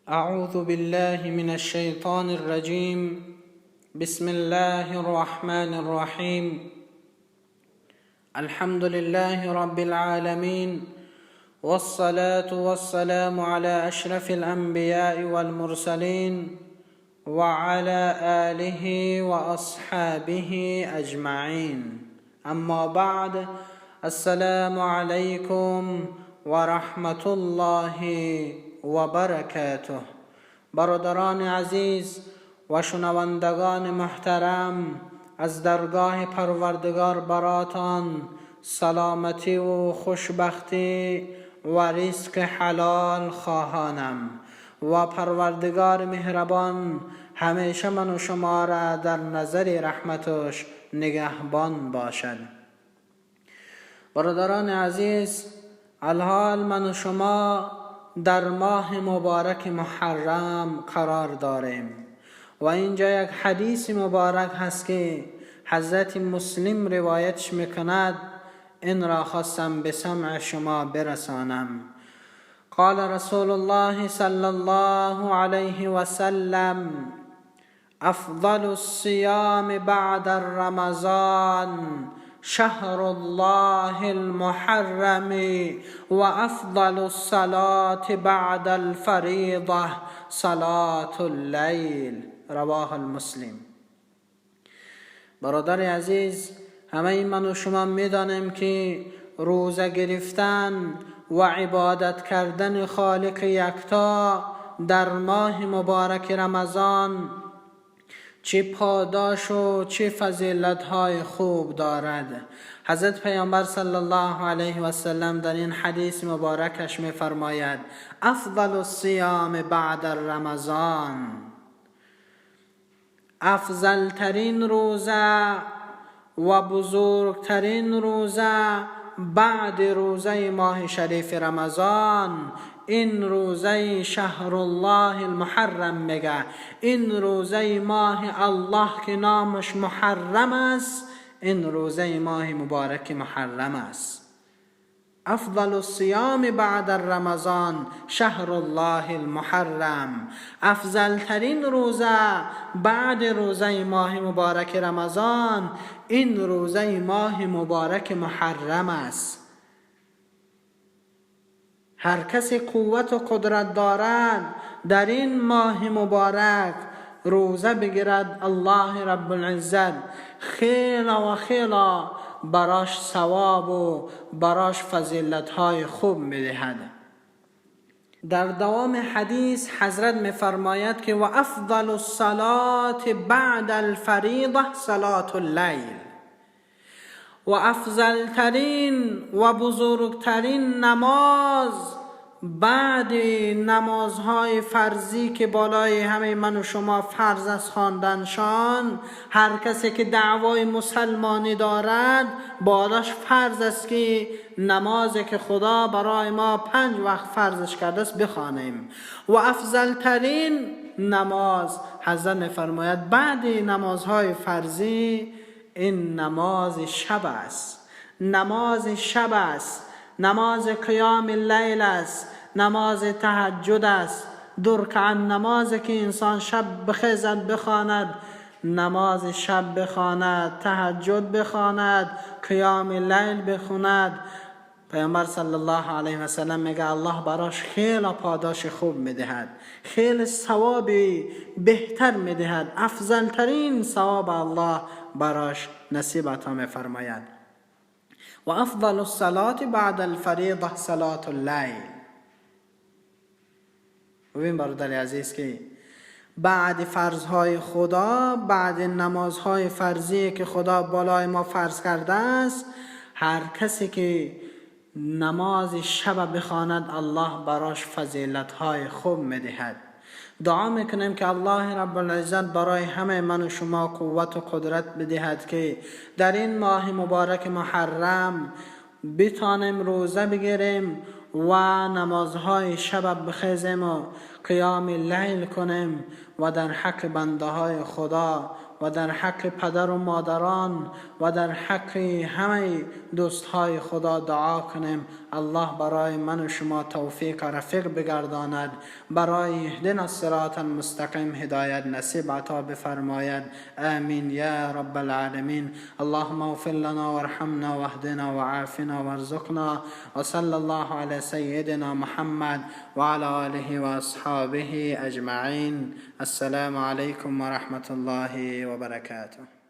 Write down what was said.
أعوذ بالله من الشيطان الرجيم. بسم الله الرحمن الرحيم. الحمد لله رب العالمين، والصلاة والسلام على أشرف الأنبياء والمرسلين وعلى آله وأصحابه أجمعين. أما بعد، السلام عليكم ورحمة الله و برکاته. برادران عزیز و شنوندگان محترم، از درگاه پروردگار براتان سلامتی و خوشبختی و رزق حلال خواهانم و پروردگار مهربان همیشه من و شما را در نظر رحمتش نگهبان باشد. برادران عزیز، الحال من و شما در ماه مبارک محرم قرار داریم و اینجا یک حدیث مبارک هست که حضرت مسلم روایتش میکند. این را خواستم به سمع شما برسانم. قال رسول الله صلى الله عليه وسلم: افضل الصيام بعد الرمضان شهر الله المحرم، وافضل الصلاة بعد الفريضة صلاة الليل. رواه المسلم. برادر عزیز، همه من و شما میدانیم که روزه گرفتن و عبادت کردن خالق یکتا در ماه مبارک رمضان چه پاداش و چه فضیلت های خوب دارد. حضرت پیامبر صلی الله علیه و سلم در این حدیث مبارکش می فرماید: افضل الصیام بعد الرمضان، افضل ترین روزه و بزرگترین روزه بعد روزه ماه شریف رمضان، این روزه شهر الله المحرم. میگه این روزه ماه الله که نامش محرم است، این روزه ماه مبارک محرم است. افضل الصیام بعد الرمضان شهر الله المحرم، افضل ترین روزه بعد روزه ماه مبارک رمضان، این روزه ماه مبارک محرم است. هر کسی قوت و قدرت دارد، در این ماه مبارک روزه بگیرد، الله رب العزت خیلی و خیلی براش ثواب و براش فضیلت های خوب میدهد. در دوام حدیث حضرت میفرماید که و افضل الصلاة بعد الفریضه صلاة اللیل، و افضل ترین و بزرگترین نماز بعد نمازهای فرضی که بالای همه من و شما فرض است خواندنشان، هر کسی که دعوای مسلمانی دارد، بالاش فرض است که نمازی که خدا برای ما 5 وقت فرضش کرده است بخوانیم. و افضل ترین نماز، حضرت می‌فرماید، بعد نمازهای فرضی این نماز شب است. نماز شب است، نماز قیام اللیل است، نماز تهجد است. 2 رکعت نماز که انسان شب بخیزد بخواند، نماز شب بخواند، تهجد بخواند، قیام اللیل بخواند، پیامبر صلی الله علیه و سلم میگه الله براش خیلی پاداش خوب میدهد، خیلی ثوابی بهتر میدهد، افضل ترین ثواب الله براش نصیب عطا میفرماید. و افضل الصلاة بعد الفریضه صلاة اللیل. ببین برادر عزیز که بعد فرضهای خدا، بعد نمازهای فرضی که خدا بالای ما فرض کرده است، هر کسی که نماز شب بخواند، الله براش فضیلت‌های خوب میدهد. دعا میکنیم که الله رب العزت برای همه من و شما قوت و قدرت بدهد که در این ماه مبارک محرم بتانیم روزه بگیریم و نمازهای شب بخیزیم و قیام لیل کنیم و در حق بنده های خدا و در حق پدر و مادران و در حق همه دوستهای خدا دعا کنیم. الله برای من و شما توفیق رفیق بگرداند، برای اهدنا الصراط المستقیم هدایت نصیب عطا بفرماید. آمین یا رب العالمین. اللهم اغفر لنا وارحمنا واهدنا وعافنا وارزقنا، وصلى الله على سيدنا محمد وعلى آله وأصحابه أجمعين. السلام عليكم ورحمة الله وبركاته.